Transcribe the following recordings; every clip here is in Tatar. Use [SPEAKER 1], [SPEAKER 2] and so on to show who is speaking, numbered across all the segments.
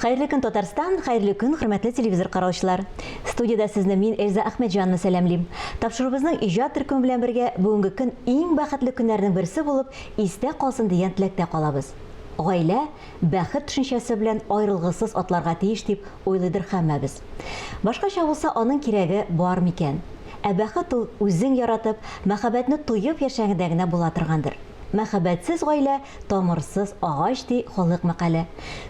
[SPEAKER 1] Хәерле көн, Татарстан, хәерле көн, хөрмәтле телевизор караучылар. Студиядә сезне мин, Эльза Әхмәтҗанова сәламлим. Тапшыруыбызның иҗат төркеме белән бергә бүгенге көн иң бәхетле көннәрнең берсе булып истә калсын дигән теләктә калабыз. Гаилә, бәхет төшенчәсе белән аерылгысыз атларга тиеш дип уйлыйдыр һәммәбез. Башкача булса, аның кирәге бар микән? Ә бәхет ул үзең яратып, мәхәббәтне тоеп яшәгәндә генә була торгандыр. Мәхәббәтсез гаилә, тамырсыз агач, ди халык мәкале.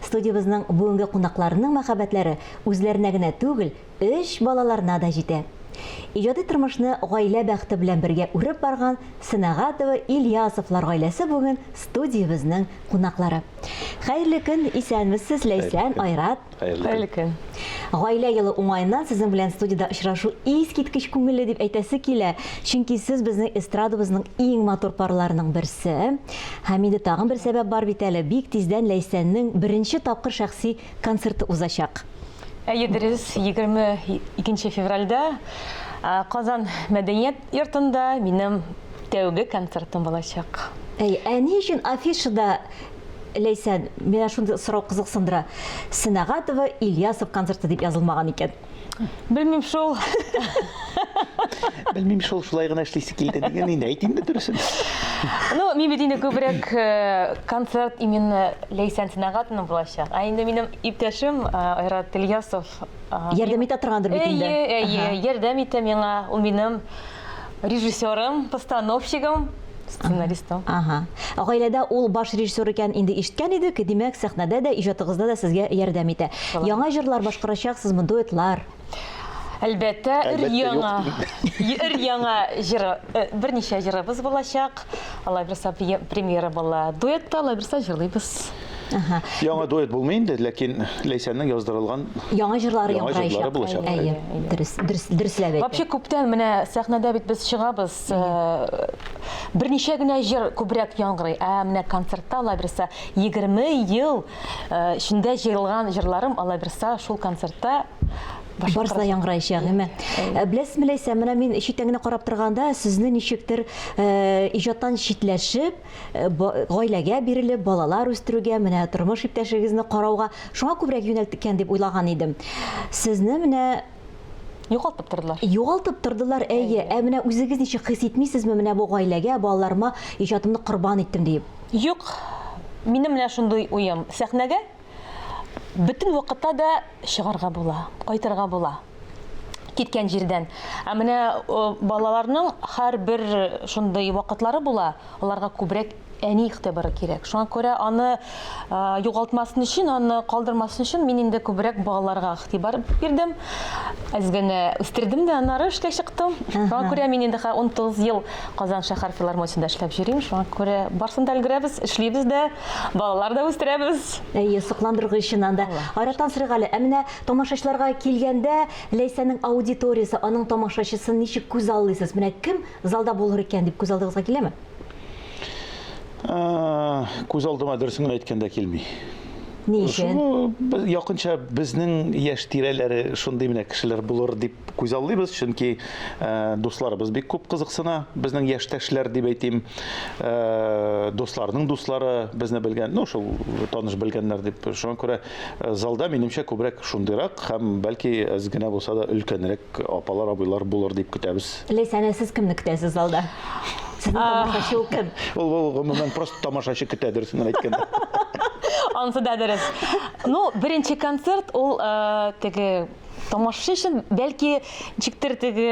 [SPEAKER 1] Студиябезнең бүгенге кунакларының мәхәббәтләре үзләренә генә түгел, өч балаларына да җитә. Иҗади тормышны гаилә бәхете белән бергә үреп барган Сөнәгатова Ильясовлар гаиләсе бүген студиябезнең кунаклары. Хәерле көн, исәнмесез, Ләйсән, Айрат.
[SPEAKER 2] Хәерле көн.
[SPEAKER 1] Гаилә елы уңаеннан сезнең белән студиядә очрашу искиткеч күңелле дип әйтәсе килә. Чөнки сез безнең эстрадабызның иң матур парларының берсе. Һәм инде тагын бер сәбәп бар бит әле. Бик тиздән Ләйсәннең беренче тапкыр шәхси концерты узачак.
[SPEAKER 2] Әйе, дөрес, 22 февральдә Казан мәдәният йортында минем тәүге концертым булачак.
[SPEAKER 1] Әйе, ә ни өчен афишада Ләйсән, менә шундый сорау кызыксындыра. Сөнәгатова Ильясов концерты дип язылмаган икән.
[SPEAKER 2] Белмим шул.
[SPEAKER 3] Белмим шул, шулай гына эшлисе килде дигән инде, әйт инде дөресен.
[SPEAKER 2] Ну, мин бит инде күбрәк э, концерт именно Ләйсән Сөнәгатовның булачак. Ә инде минем иптәшем э, Айрат Ильясов э,
[SPEAKER 1] Ярдәм итә торгандыр бит инде.
[SPEAKER 2] Әйе, әйе, ярдәм итә миңа. Ул минем режиссерым, постановщигым, сценаристым.
[SPEAKER 1] Ага. Гаиләдә ул баш режиссер икән инде ишеткән идек, димәк, сәхнәдә дә, иҗатыгызда да сезгә ярдәм итә. Яңа җырлар башкарачаксызмы, дуэтлар?
[SPEAKER 2] Әлбәттә, өр-яңа, өр-яңа җыры, э, берничә җырыбыз булачак. Алла бирса, премьера була. Дуэтта, Алла бирса, җырлыйбыз.
[SPEAKER 1] Ага.
[SPEAKER 3] Яңа дуэт булмый инде, ләкин Ләйсәннең яздырылган
[SPEAKER 1] яңа җырлары
[SPEAKER 3] яңа җырлары булачак.
[SPEAKER 1] Әйе, дөрес, дөрес, дөресләп әйтте.
[SPEAKER 2] Вообще күптән менә сәхнәдә бит без чыгабыз, э, берничә генә җыр күбрәк яңгырый, ә менә концертта Алла бирса 20 ел э, эчендә җыелган җырларым Алла бирса шул концертта
[SPEAKER 1] Барысы да яңгыраячак, әйме? Э, беләсезме, Ләйсән, менә мин читтән генә карап торганда, сезне ничектер иҗаттан читләшеп, Э, гаиләгә бирелеп, балалар үстерүгә, менә тормыш иптәшегезне карауга шуңа күбрәк юнәлткән дип уйлаган идем. Сезне менә
[SPEAKER 2] югалтып тордылар.
[SPEAKER 1] Югалтып тордылар, әйе. Ә менә үзегез ничек хис итмисезме, менә бу гаиләгә, балаларыма иҗатымны корбан иттем диеп?
[SPEAKER 2] Юк. Минем менә шундый уем. Сәхнәгә бөтен вакытта да чыгарга була, кайтырга була. Киткән җирдән. Ә менә балаларның һәрбер шундый вакытлары була, аларга күбрәк әни игътибары кирәк. Шуңа күрә аны югалтмасын өчен, аны калдырмасын өчен мин инде күбрәк балаларга игътибар бирдем. Әз генә үстердем дә, аннары эшкә чыктым. Шуңа күрә мин инде 19 ел Казан шәһәр филармониясендә эшләп йөрим. Шуңа күрә барсын да өлгерәбез, эшлибез дә, балалар да үстерәбез.
[SPEAKER 1] Әйе, сокландыргыч чыннан да. Айраттан сорыйк әле, ә менә Тамашачыларга килгәндә, Ләйсәннең аудиториясе, аның тамашачысын ничек күзаллыйсыз? Менә кем залда булыр икән дип күз алдыгызга киләме?
[SPEAKER 3] Күз алдыма дөресен генә әйткәндә килми.
[SPEAKER 1] Ни өчен?
[SPEAKER 3] Якынча безнең яшь тирәләре шундый менә кешеләр булыр дип күзаллыйбыз, чөнки дусларыбыз бик күп кызыксына, безнең яшьтәшләр дип әйтим, дусларның дуслары безне белгән, ну шул таныш белгәннәр дип. Шуңа күрә Залда, минемчә, күбрәк шундыйрак һәм, бәлки, әз генә булса да өлкәнрәк апалар, абыйлар булыр дип көтәбез.
[SPEAKER 1] Ләйсән, ә сез кемне көтәсез залда? Сезнең тамашачы ул кем?
[SPEAKER 3] Ул, ул гомумән, просто тамашачы көтә, дөресен генә әйткәндә.
[SPEAKER 2] Анысы да дөрес. Ну, беренче концерт ул э, теге тамашачы өчен, бәлки, ничектер теге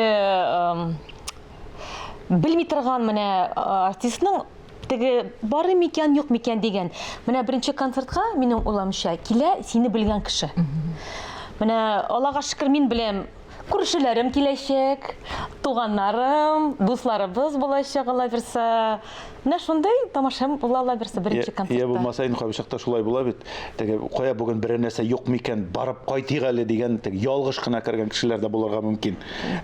[SPEAKER 2] белми торган менә э, артистның Теге барыр микән, юк микән дигән. Менә беренче концертка, минем уйламча, килә сине белгән кеше. Менә Аллага шөкер, мин беләм, күршеләрем киләчәк, туганнарым, дусларыбыз булачак, Алла бирсә. Менә шундый тамаша була, Алла бирсә, беренче концертта.
[SPEAKER 3] Я булмаса, инде кайчакта шулай була бит. Теге кая бүген берәр нәрсә юк микән, барып кайтыйк әле дигән теге ялгыш кына кергән кешеләр дә булырга мөмкин.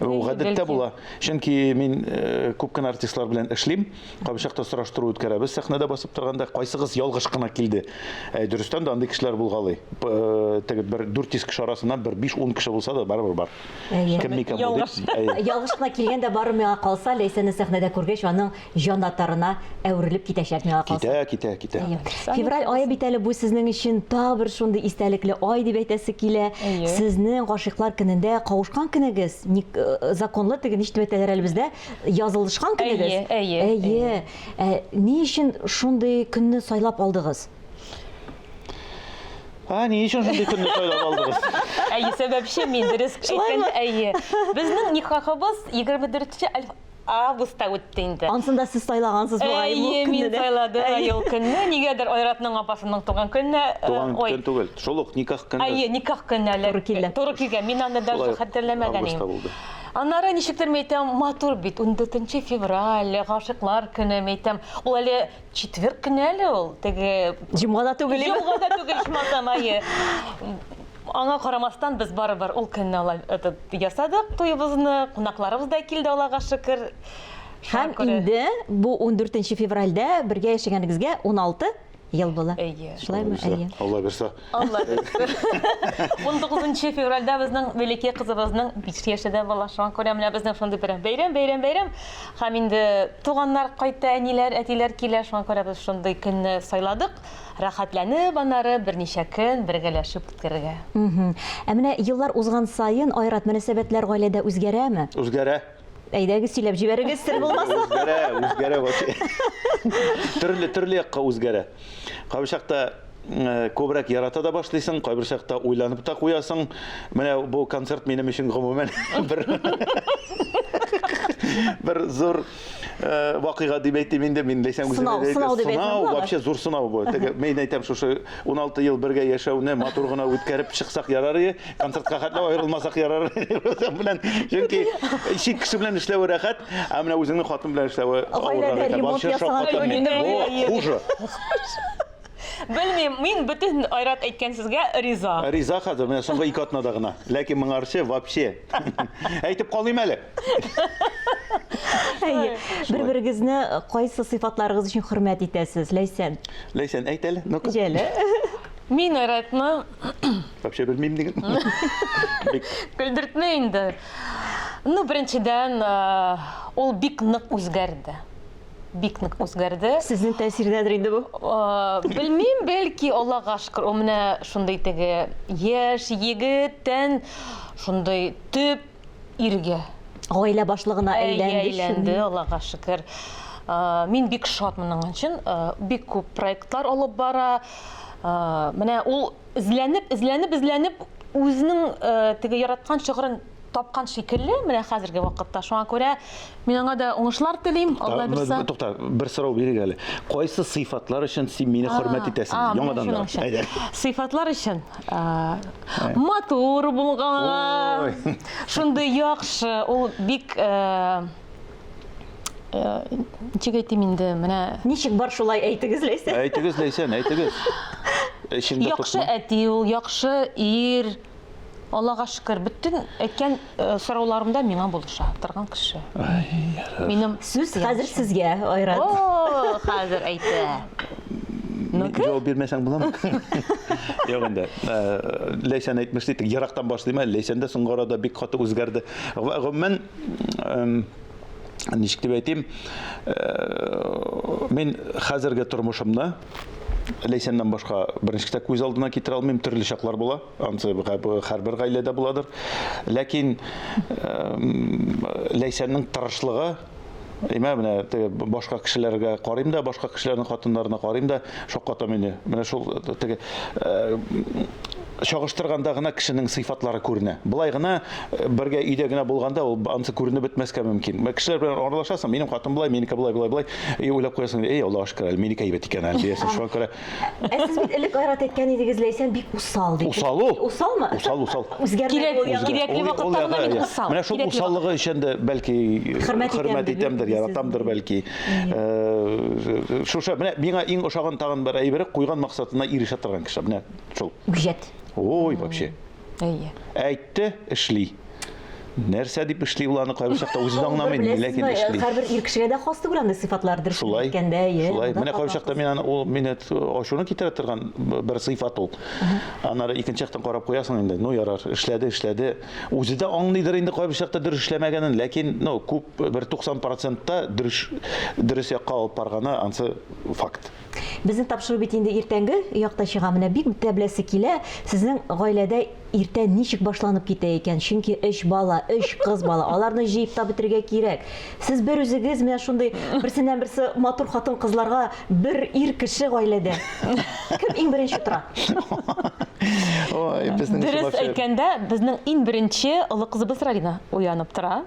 [SPEAKER 3] Ул гадәттә була. Чөнки мин э, күп кенә артистлар белән эшлим. Кайчакта сораштыру үткәрәбез сәхнәдә басып торганда, кайсыгыз ялгыш кына килде? Ә, дөрестән дә андый кешеләр булгалый. Э, теге бер 400 кеше арасыннан бер 5-10 кеше булса да барыбер бар. Кем микән бу дип.
[SPEAKER 1] Ялгыш кына килгән дә бары миңа калса, Ләйсәнне сәхнәдә күргәч, аның җанатарына әверелеп китәчәк миңа калса.
[SPEAKER 3] Китә, китә,
[SPEAKER 1] китә. Февраль ае бит әле бу сезнең өчен тагы бер шундый истәлекле ай дип әйтәсе килә. Сезнең гашыйклар көнендә кавышкан көнегез, э, законлы теге ничек дип әйтәләр әле бездә, язылышкан көнегез.
[SPEAKER 2] Әйе,
[SPEAKER 1] әйе. Әйе. Э, ни өчен шундый көнне сайлап алдыгыз?
[SPEAKER 3] А, ни өчен шундый көнне сайлап алдыгыз?
[SPEAKER 2] Әйе, сәбәпче мин, дөрес әйткәндә, әйе. Безнең никахыбыз 24 августта үтте инде.
[SPEAKER 1] Ансын да сез сайлагансыз бугай
[SPEAKER 2] бу көнне. Әйе, мин сайладым ай ул көнне. Нигәдер Айратның апасының туган көнне. Э,
[SPEAKER 3] туган көн түгел, шул ук никах көне.
[SPEAKER 2] Әйе, никах көне әле.
[SPEAKER 1] Туры килде.
[SPEAKER 2] Туры килгән. Мин аны даже хәтерләмәгән идем. Аннары ничектер мин әйтәм, матур бит, 14 февраль, гашыйклар көне, мин әйтәм. Ул әле Четверг көне әле ул, теге...
[SPEAKER 1] Җомга да түгел.
[SPEAKER 2] Җомга да түгел, ичмасам, әйе. Аңа карамастан без барыбер ул көнне алай этот, ясадык туебызны, кунакларыбыз да килде, Аллага шөкер.
[SPEAKER 1] Һәм инде бу 14 февральдә бергә яшәгәнегезгә 16 ел була.
[SPEAKER 2] Әйе.
[SPEAKER 1] Шулаймы? Әйе.
[SPEAKER 3] Алла бирсә.
[SPEAKER 2] Алла бирсә. 19 февральдә безнең бәләкәй кызыбызның 5 яше дә була. Шуңа күрә менә безнең шундый бер бәйрәм, бәйрәм, бәйрәм. Һәм инде туганнар кайта, әниләр, әтиләр килә, шуңа күрә без шундый көнне сайладык. Рәхәтләнеп аннары берничә көн бергәләшеп үткәрергә.
[SPEAKER 1] Ә менә еллар узган саен, Айрат, мөнәсәбәтләр гаиләдә үзгәрәме?
[SPEAKER 3] Үзгәрә.
[SPEAKER 1] Әйдәгез, сөйләп җибәрегез, сер булмаса.
[SPEAKER 3] Үзгәрә, үзгәрә вообще. Төрле, төрле якка үзгәрә. Кайбер чакта э, күбрәк ярата да башлыйсың, кайбер чакта уйланып та куясың. Менә бу концерт минем өчен гомумән бер бер зур э, вакыйга дип әйтим инде. Мин Ләйсән үзенә
[SPEAKER 1] Сынау,
[SPEAKER 3] дә
[SPEAKER 1] сынау дип әйтсәм
[SPEAKER 3] сынау,
[SPEAKER 1] буламы?
[SPEAKER 3] вообще зур сынау бу. Теге мин әйтәм, шушы 16 ел бергә яшәүне матур гына үткәреп чыксак ярар иде, концертка хәтле аерылмасак ярар иде белән. Чөнки чит кеше белән эшләве рәхәт, ә менә үзеңнең хатын белән эшләве
[SPEAKER 1] Гаиләдә
[SPEAKER 3] авыррак икән.
[SPEAKER 1] ремонт
[SPEAKER 3] Вообще
[SPEAKER 1] ясаган
[SPEAKER 3] шаккатам мин.
[SPEAKER 2] көнне
[SPEAKER 3] О, хуже.
[SPEAKER 2] Белмим, мин бөтен Айрат әйткән сүзгә риза.
[SPEAKER 3] Риза хәзер, менә соңгы ике атнада гына. Ләкин моңарчы вообще. Әйтеп калыйм әле.
[SPEAKER 1] Әйе. Бер-берегезне кайсы сыйфатларыгыз өчен хөрмәт итәсез, Ләйсән?
[SPEAKER 3] Ләйсән, әйт әле, ну-ка.
[SPEAKER 1] Җәле.
[SPEAKER 2] Мин Айратны
[SPEAKER 3] Вообще белмим диген. Бик
[SPEAKER 2] көлдертмә инде. Ну, беренчедән, э, ул бик нык үзгәрде. Бик нык үзгәрде.
[SPEAKER 1] Сезнең тәэсирдәдер инде бу.
[SPEAKER 2] Э, Белмим, бәлки Аллага шөкер, ул менә шундый теге яшь егеттән шундый төп иргә
[SPEAKER 1] Гаилә башлыгына әйләнде.
[SPEAKER 2] Әйләнде, Аллага шөкер. Э, Мин бик шат моның өчен. Э, Бик күп проектлар алып бара. Э, Менә ул эзләнеп, эзләнеп, эзләнеп үзенең э, теге яраткан шөгырен тапкан шикелле менә хәзерге вакытта. Шуңа күрә мин аңа да уңышлар телим, Алла бирсә.
[SPEAKER 3] Тукта, бер сорау бирик әле. Кайсы сыйфатлар өчен син мине хөрмәт итәсең? Яңадан да. Әйдә.
[SPEAKER 2] Сыйфатлар өчен матур булганга, шундый яхшы, ул бик э, э, ничек әйтим инде, менә
[SPEAKER 1] Ничек бар шулай әйтегез, Ләйсән.
[SPEAKER 3] Әйтегез, Ләйсән, әйтегез. Эчеңдә
[SPEAKER 2] яхшы
[SPEAKER 3] тотма.
[SPEAKER 2] әти ул, яхшы ир. Аллага шөкер, бөтен әйткән э, сорауларымда миңа булыша торган кеше. Минем
[SPEAKER 1] Сүз хәзер сезгә, Айрат.
[SPEAKER 2] О, хәзер әйтә.
[SPEAKER 3] Мин Җавап бирмәсәң буламы? Юк инде. Э, Ләйсән әйтмешли, тик ерактан башлыйм әле. Ләйсән дә соңгы арада бик каты үзгәрде. Гомумән, эм, ничек дип әйтим, э, мин хәзерге тормышымны Ләйсәннән башка берничек тә күз алдына китерә алмыйм. Төрле чаклар була. Ансы һәрбер гаиләдә буладыр. Ләкин Ләйсәннең тырышлыгы Имә менә теге башка кешеләргә карыйм да, башка кешеләрнең хатыннарына карыйм да, шаккатам инде. Менә шул теге чагыштырганда гына кешенең сыйфатлары күренә. Болай гына бергә өйдә генә булганда ул ансы күренеп бетмәскә мөмкин. Кешеләр белән аралашасың, минем хатын болай, минеке болай, болай, болай. И уйлап куясың, эй, Аллага шөкер, әле минеке әйбәт икән әле диясең. Шуңа күрә
[SPEAKER 1] Ә сез бит элек Айрат әйткән идегез, Ләйсән бик усал дип.
[SPEAKER 3] Усал ул.
[SPEAKER 1] Усалмы?
[SPEAKER 3] Усал, усал.
[SPEAKER 1] Үзгәрмәде ул ягы.
[SPEAKER 2] Кирәкле вакытта гына бит усал.
[SPEAKER 3] Менә шул усаллыгы өчен дә бәлки хөрмәт итәмдер, яратамдыр бәлки. Э, шушы менә миңа иң ошаган тагын бер әйбере куйган максатына ирешә торган кеше. Менә шул.
[SPEAKER 1] Үҗәт.
[SPEAKER 3] Ой, вообще.
[SPEAKER 2] Әйе.
[SPEAKER 3] Әйтте, эшли. Нәрсә дип эшли ул аны кайбер чакта үзе дә аңламый, ләкин эшли.
[SPEAKER 1] Һәрбер ир кешегә дә хас түгел андый сыйфатлар, дөресен
[SPEAKER 3] Шулай.
[SPEAKER 1] әйткәндә, әйе.
[SPEAKER 3] Шулай.
[SPEAKER 1] Монда
[SPEAKER 3] Менә кайбер чакта
[SPEAKER 1] хатын-кыз.
[SPEAKER 3] мин аны ул мине ачуны китерә торган бер сыйфат ул. Аннары икенче яктан карап куясың инде, ну ярар, эшләде, эшләде. Үзе дә аңлыйдыр инде кайбер чакта дөрес эшләмәгәнен, ләкин, ну, күп бер 90 процентта дөрес дөрес якка алып барганы ансы факт.
[SPEAKER 1] Безнең тапшыру бит инде иртәнге якта чыга. Менә бик тә беләсе килә, сезнең гаиләдә иртә ничек башланып китә икән? Чөнки өч бала, өч кыз бала, аларны җыеп та бетерергә кирәк. Сез бер үзегез менә шундый берсеннән-берсе матур хатын-кызларга бер ир кеше гаиләдә. Кем иң беренче тора?
[SPEAKER 3] Ой, безнең
[SPEAKER 2] Дөрес әйткәндә, безнең иң беренче олы кызыбыз Ралина уянып тора.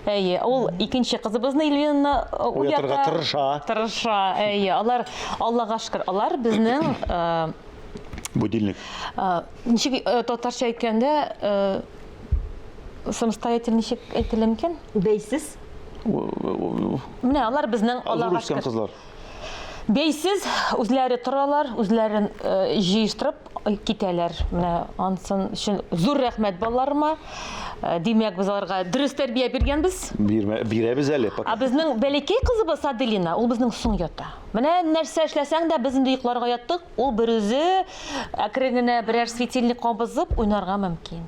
[SPEAKER 2] Әйе, ул икенче кызыбызны Эльвинаны э,
[SPEAKER 3] Уятырга тырыша.
[SPEAKER 2] Тырыша, әйе. Алар, Аллага шөкер, алар безнең э,
[SPEAKER 3] Будильник.
[SPEAKER 2] Э, ничек татарча әйткәндә, самостоятель ничек әйтелә микән?
[SPEAKER 1] Бәйсез.
[SPEAKER 2] Менә алар безнең
[SPEAKER 3] Аллага шөкер. Кызлар.
[SPEAKER 2] Бәйсез үзләре торалар, үзләрен җыештырып китәләр. Менә ансын өчен зур рәхмәт балаларыма. Димәк, без аларга дөрес тәрбия биргәнбез.
[SPEAKER 3] Бирмә, бирәбез әле.
[SPEAKER 2] Ә безнең бәләкәй кызыбыз Аделина, ул безнең соң ята. Менә нәрсә эшләсәң дә, без инде йокларга яттык, ул берүзе әкрен генә берәр светильник кабызып уйнарга мөмкин.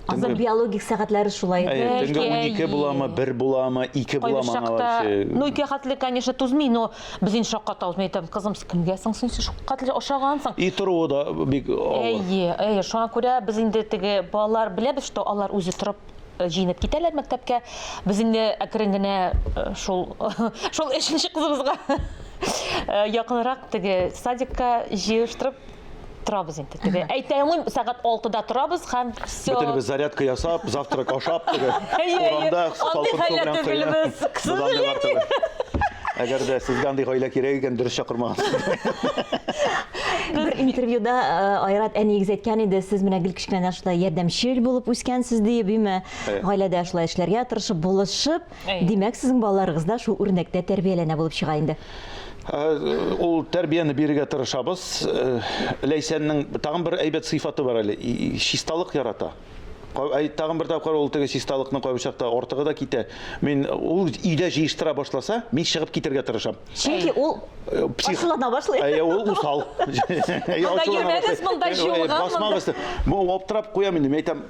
[SPEAKER 1] Азыр биологик сәгатьләре шулай.
[SPEAKER 3] Әйе, төнге 12 буламы, 1 буламы, 2 буламы аңа вообще.
[SPEAKER 2] Ну, ике хәтле, конечно, түзми, но без инде шаккатабыз. Мин әйтәм, кызым, кемгә соң син шулкадәр ашагансың?
[SPEAKER 3] И торуы да бик авыр.
[SPEAKER 2] Әйе, әйе, шуңа күрә без инде теге балалар беләбез, что алар үзе торып э, җыенып китәләр мәктәпкә. Без инде әкрен генә э, шул шул өченче кызыбызга э, якынрак теге садикка җыештырып торабыз инде. Теге әйтә алмыйм, сәгать 6-да торабыз һәм
[SPEAKER 3] все. Бөтенебез зарядка ясап, завтрак ашап, теге урамда
[SPEAKER 2] салкын су белән коенып. К сожалению.
[SPEAKER 3] Әгәр дә сезгә андый гаилә кирәк икән, дөрес чакырмагансыз.
[SPEAKER 1] Бер интервьюда э, Айрат әниегез әйткән иде, сез менә гел кечкенәдән шулай ярдәмчел булып үскәнсез диеп, име? Гаиләдә шулай эшләргә тырышып, булышып, димәк, сезнең балаларыгыз да шул үрнәктә тәрбияләнә булып чыга инде.
[SPEAKER 3] Э, ул тәрбияне бирергә тырышабыз. Э, Ләйсәннең тагын бер әйбәт сыйфаты бар әле. Чисталык ярата. Тагын бер тапкыр ул теге чисталыкның кайбер чакта артыгы да китә. Мин ул өйдә җыештыра башласа, мин чыгып китәргә тырышам.
[SPEAKER 1] Чөнки ул э, псих. Ачулана башлый.
[SPEAKER 3] Әйе, ул усал.
[SPEAKER 2] Монда йөрмәгез, монда җуылган.
[SPEAKER 3] Басмагыз. Бу аптырап куям инде. Мин әйтәм,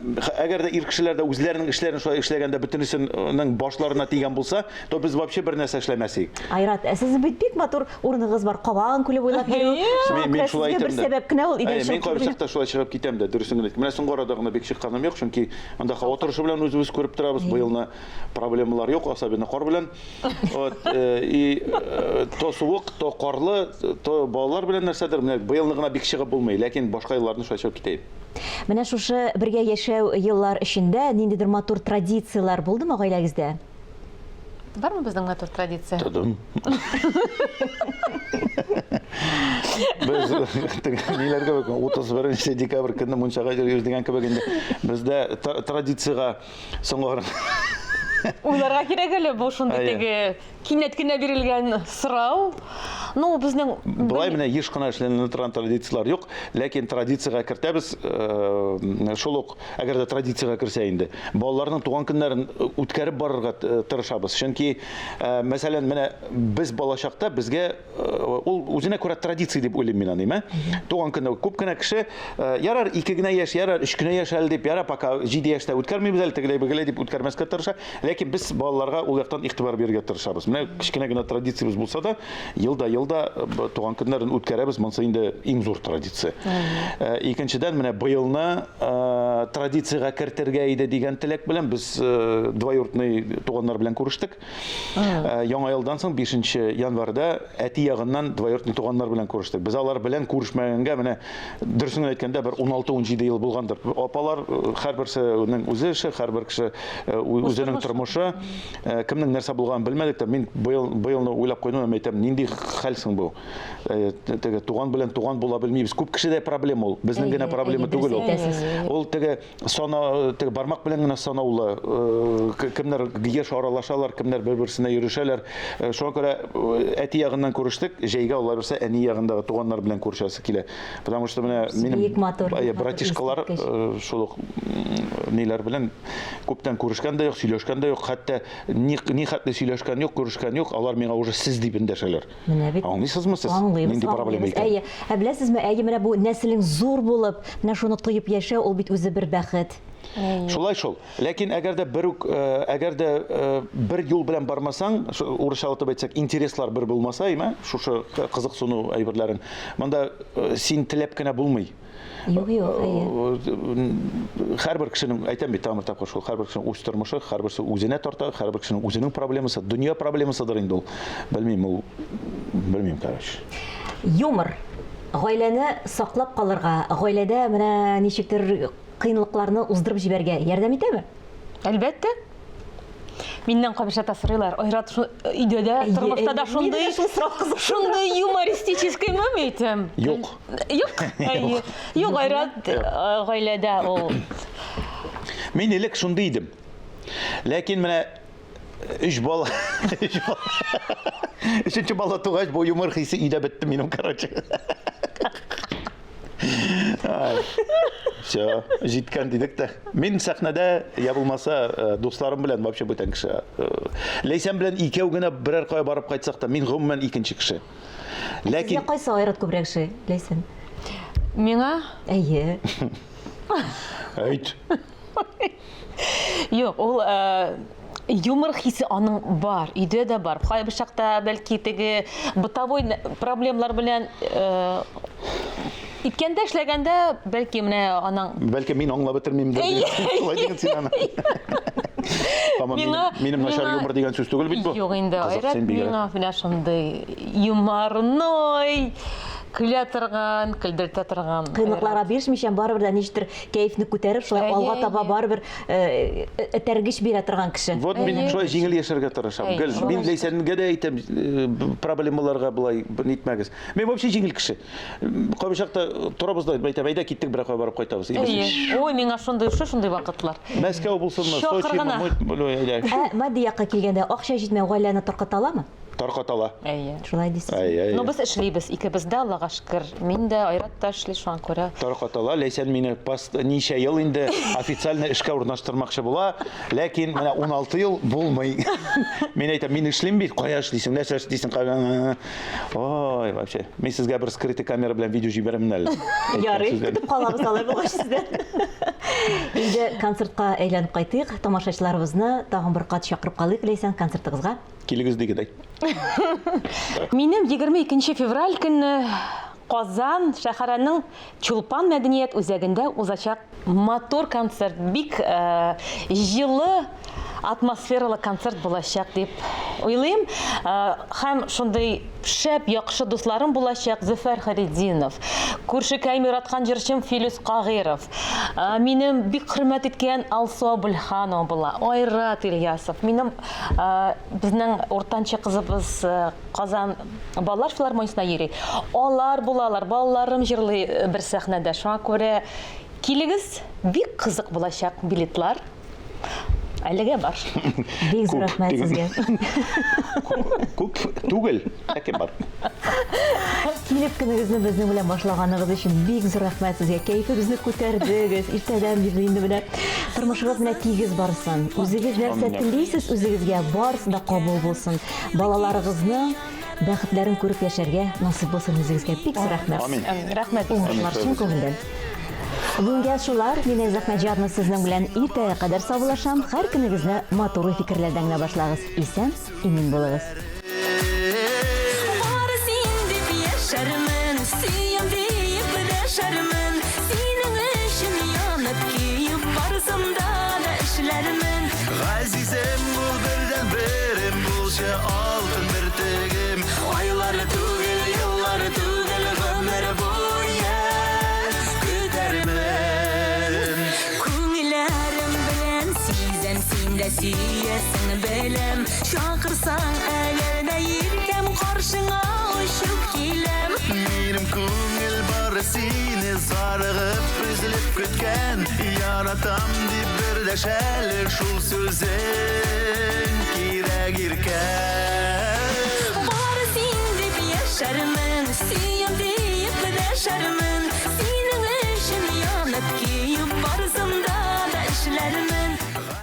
[SPEAKER 3] әгәр дә ир кешеләр дә үзләренең эшләрен шулай эшләгәндә бөтенесенең башларына тигән булса, то без вообще бер нәрсә эшләмәс идек.
[SPEAKER 1] Айрат, ә сезнең бит бик матур урыныгыз бар, Кабан күле буйлап йөрү.
[SPEAKER 3] Шуңа
[SPEAKER 1] күрә сезгә бер сәбәп кенә ул өйдән
[SPEAKER 3] чыгып Мин кайбер чакта шулай чыгып китәм дә, дөресен генә әйтим. Менә соңгы арада гына бик чыкканым юк, чөнки анда һава торышы белән үзебез күреп торабыз. Быелны проблемалар юк, особенно кар белән. Вот, э, и э, то суык, то карлы, то балалар белән нәрсәдер. Менә быелны гына бик чыгып булмый, ләкин башка елларны шулай чыгып китә идем.
[SPEAKER 1] Менә шушы бергә яшәү еллар эчендә ниндидер матур традицияләр булдымы гаиләгездә?
[SPEAKER 2] Бармы безнең матур традиция?
[SPEAKER 3] Тодым. Без ниләр кебек 31 декабрь көнне мунчага йөрибез дигән кебек инде. Бездә традициягә соңгы
[SPEAKER 2] Уйларга кирәк әле бу шундый теге кинәт кенә бирелгән сорау. Ну, безнең
[SPEAKER 3] Болай менә еш кына эшләнелә торган традицияләр юк, ләкин традициягә кертәбез, э, шул ук Әгәр дә традициягә керсә инде, балаларның туган көннәрен э, үткәреп барырга э, тырышабыз. Чөнки, э, мәсәлән, менә без балачакта безгә ул үзенә күрә традиция дип уйлыйм мин аны, әйме? Туган көне күп кенә кеше ярар ике генә яшь, ярар өч кенә яшь әле дип, ярар пока 7 яшьтә үткәрмибез әле, тегеләй-бегеләй дип үткәрмәскә тырыша. Ләкин без балаларга ул яктан игътибар бирергә тырышабыз. Менә кечкенә генә традициябез булса да, елда-елда э, туган көннәрен үткәрәбез. Монысы инде иң зур традиция. Э, икенчедән, менә быелны э, традициягә кертергә иде дигән теләк белән без двоюродный туганнар белән күрештек. Яңа елдан соң 5 январьда әти ягыннан двоюродный туганнар белән күрештек. Без алар белән күрешмәгәнгә менә дөресен генә әйткәндә бер 16-17 ел булгандыр. Апалар һәрберсенең үзе эше, һәрбер кеше үзенең тормышы. тормышы. Э, кемнең нәрсә булганын белмәдек тә. Мин быел быелны уйлап куйдым һәм әйтәм, нинди хәл соң бу? Э, теге туган белән туган була белмибез. Күп кешедә проблема ул. Безнең генә проблема түгел ул. Ул теге сана теге бармак белән генә санаулы. Э, кемнәр еш аралашалар, кемнәр бер-берсенә йөрешәләр. Шуңа күрә әти ягыннан күрештек, җәйгә алла бирсә әни ягындагы туганнар белән күрешәсе килә. Потому что менә минем
[SPEAKER 1] Бик матур,
[SPEAKER 3] братишкалар шул ук ниләр белән күптән күрешкән дә юк, сөйләшкән дә юк, хәтта ни, ни хәтле сөйләшкән юк, күрешкән юк, алар миңа уже сез дип эндәшәләр.
[SPEAKER 1] Менә бит.
[SPEAKER 3] Аңлыйсызмы сез?
[SPEAKER 1] Аңлыйбыз,
[SPEAKER 3] Нинди проблема
[SPEAKER 1] аңлыйбыз.
[SPEAKER 3] икән?
[SPEAKER 1] Әйе. Ә беләсезме, әйе, менә бу нәселең зур булып, менә шуны тоеп яшәү, ул бит үзе бер бәхет.
[SPEAKER 3] Шулай шул. Ләкин әгәр дә бер үк, э, әгәр дә э, бер юл белән бармасаң, урысчалатып әйтсәк, интереслар бер булмаса, әйме, шушы кызыксыну әйберләрең, монда э, син теләп кенә булмый.
[SPEAKER 1] Юк, юк, әйе.
[SPEAKER 3] Һәрбер кешенең, әйтәм бит, тагын бер тапкыр шул, һәрбер кешенең үз тормышы, һәрберсе үзенә тарта, һәрбер кешенең үзенең проблемасы, дөнья проблемасыдыр инде ул. Белмим, ул, белмим, короче.
[SPEAKER 1] Юмор. Гаиләне саклап калырга, гаиләдә менә ничектер кыенлыкларны уздырып җибәргә ярдәм итәме?
[SPEAKER 2] Әлбәттә. Миннән кайбер сорыйлар. Айрат, шу өйдә дә, тормышта да шундый, шундый юмористический мы әйтәм.
[SPEAKER 3] Юк.
[SPEAKER 2] Юк. Юк, Айрат э, гаиләдә ул.
[SPEAKER 3] Мин элек шундый идем. Ләкин менә өч бала, өч бала. Өченче бала тугач, бу юмор хисе өйдә бетте минем, короче. Все, җиткән дидек тә. Мин сәхнәдә, я булмаса, э, дусларым белән вообще бүтән кеше. Э, Ләйсән белән икәү генә берәр кая барып кайтсак та, мин гомумән икенче кеше.
[SPEAKER 1] Ләкин Сезгә кайсы айрат күбрәк ошый, Ләйсән?
[SPEAKER 2] Миңа?
[SPEAKER 1] Әйе.
[SPEAKER 3] Әйт.
[SPEAKER 2] Юк, ул э, юмор хисе аның бар, өйдә дә бар. Кайбер чакта бәлки теге бытовой проблемалар белән э, иткәндә, эшләгәндә, бәлки менә аның
[SPEAKER 3] Бәлки мин аңлап бетермимдер. Шулай диген син аны. Һаман
[SPEAKER 2] Миңа
[SPEAKER 3] минем начар юмор дигән сүз түгел бит бу.
[SPEAKER 2] Юк инде, Айрат миңа менә шундый юморной, көлә торган, көлдертә торган.
[SPEAKER 1] Кыенлыкларга бирешмичә, барыбер дә ничектер кәефне күтәреп, шулай алга таба барыбер э, этәргеч бирә торган кеше.
[SPEAKER 3] Вот мин шулай җиңел яшәргә тырышам. Гел мин Ләйсәнгә дә әйтәм, э, проблемаларга болай нитмәгез. Мин вообще җиңел кеше. Кайбер чакта торабыз да әйтәм, әйдә киттек берәр кая барып кайтабыз.
[SPEAKER 2] Ой, миңа шундый, шундый вакытлар.
[SPEAKER 3] Мәскәү булсынмы, Сочи,
[SPEAKER 1] Ә матди якка килгәндә, акча җитмәү гаиләне тарката аламы?
[SPEAKER 3] Тарката ала.
[SPEAKER 2] Әйе.
[SPEAKER 1] Шулай дисез.
[SPEAKER 3] Әйе, әйе.
[SPEAKER 2] Ну, без эшлибез, икебез дә, Аллага шөкер. Мин дә, Айрат та эшли, шуңа күрә.
[SPEAKER 3] Тарката ала. Ләйсән мине пост ничә ел инде официально эшкә урнаштырмакчы була, ләкин менә 16 ел булмый. Мин әйтәм, мин эшлим бит, кая эшлисең, нәрсә эшлисең, кая. Ой, вообще. Мин сезгә бер скрытый камера белән видео җибәрәм әле.
[SPEAKER 1] Ярый, көтеп калабыз алай булгач сездән. Инде концертка әйләнеп кайтыйк. Тамашачыларыбызны тагын бер кат чакырып калыйк, Ләйсән, концертыгызга.
[SPEAKER 3] Килегез дигедәй.
[SPEAKER 2] Минем 22 февраль көнне Казан шәһәренең Чулпан мәдәният үзәгендә узачак матур концерт, бик э, җылы атмосфералы концерт булачак дип уйлыйм. Э, һәм шундый шәп, яхшы дусларым булачак Зөфәр Харетдинов, күршекәем яраткан җырчым Филүс Кагыйров, э, минем бик хөрмәт иткән Алсу Абульханова була, Айрат Ильясов, минем Безнең уртанчы кызыбыз Казан балалар филармониясенә йөри. Алар булалар, балаларым җырлый бер сәхнәдә. Шуңа күрә килегез, бик кызык булачак билетлар. Әлегә бар.
[SPEAKER 1] Бик зур рәхмәт сезгә.
[SPEAKER 3] Күп түгел, ләкин бар.
[SPEAKER 1] Килеп көнегезне безнең белән башлаганыгыз өчен бик зур рәхмәт сезгә. Кәефебезне күтәрдегез. Иртәдән бирле инде менә тормышыгыз менә тигез барсын. Үзегез нәрсә телисез үзегезгә, барысы да кабул булсын. Балаларыгызның бәхетләрен күреп яшәргә насыйп булсын үзегезгә. Бик зур рәхмәт.
[SPEAKER 3] Амин.
[SPEAKER 2] Рәхмәт.
[SPEAKER 1] Уңышлар чын күңелдән. Бүгенгә шулар. Мин Эльза Әхмәтҗанова сезнең белән иртәгә кадәр саубуллашам. Һәр көнегезне матур уй-фикерләрдән генә башлагыз. Исән, имин булыгыз.
[SPEAKER 4] Бары син дип яшәрмен, сөям диеп дәшәрмен, синең өчен янып көеп барысын да да эшләрмен.
[SPEAKER 5] Газизем бул, бердәнберем булчы, алтын бөртегем. Айлар түгел, еллар түгел, гомер буе көтәрмен.
[SPEAKER 4] Күңелләрем белән сизәм, син дә сөясең, беләм. Чакырсаң әгәр дә иркәм, каршыңа очып киләм.
[SPEAKER 5] Минем күңел бары сине зарыгып, өзелеп көткән. Яратам дип бер дәш әле, шул сүзең кирәк, иркәм.
[SPEAKER 4] Бары син дип яшәрмен, сөям диеп дәшәрмен.